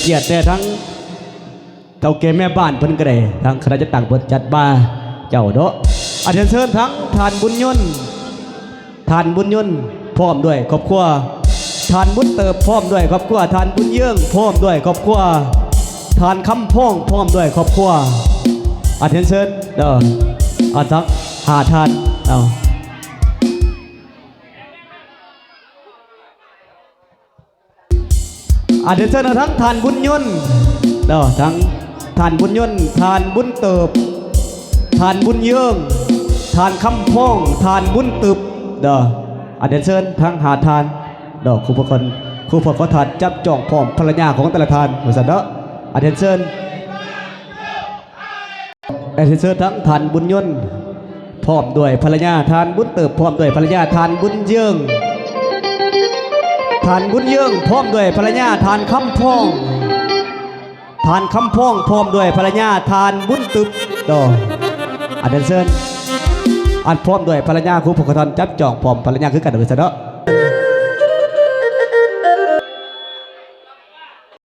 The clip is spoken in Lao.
ກຽດແດ່ທາງເຖົ້າແກ່ແມ່ບ້ານເພິ່ນກໍໄດ້ ທາງຄະນະຈັດຕັ້ງເພິ່ນຈັດມາເຈົ້າເນາະ. ອາ ຮຽນເຊີນທາງທ່ານບຸນຍົນ ທ່ານບຸນຍົນພ້ອມດ້ວຍຄອບຄົວ, ທ່ານບຸນເຕີບພ້ອມດ້ວຍຄອບຄົວ, ທ່ານບຸນເຢິງພ້ອມດ້ວຍຄອບຄົວ, ທ່ານຄຳພອງພ້ອມດ້ວຍຄອບຄົວ. ອາ ຮຽນເຊີນເດີ ອາ ທັງຫ້າທ່ານເອົາ. ອາ ຮຽນເຊີນທາງທ່ານບຸນຍົນເດີ ທາງທ່ານບຸນຍົນ, ທ່ານບຸນເຕີບ, ທ່ານບຸນເຢິງ, ທ່ານຄຳພອງ, ທ່ານບຸນຕຶບເດີ. ອາ ຮຽນເຊີນທັງຫ້າທ່ານເດີ. ຄູພອນ ຄູພອນຂອງທ່ານຈັບຈອງພ້ອມພັນລະຍາຂອງແຕ່ລະທ່ານວ່າຊັ້ນເດີ. ອາ ຮຽນເຊີນ ແລະ ເຊີນທັງທ່ານບຸນຍົນ ພ້ອມດ້ວຍພັນລະຍາ, ທ່ານບຸນເຕີບ ພ້ອມດ້ວຍພັນລະຍາ, ທ່ານບຸນເຢິງ ທ່ານບຸນເຢິງ ພ້ອມດ້ວຍພັນລະຍາ, ທ່ານຄຳພອງ ທ່ານຄຳພອງ ພ້ອມດ້ວຍພັນລະຍາ, ທ່ານບຸນຕຶບ ຕໍ່ ອັນເຊີນ ອັນພ້ອມດ້ວຍພັນລະຍາ ຄູພອນຂອງທ່ານຈັບຈອງພ້ອມພັນລະຍາຄືກັນ ວ່າຊັ້ນເນາະ.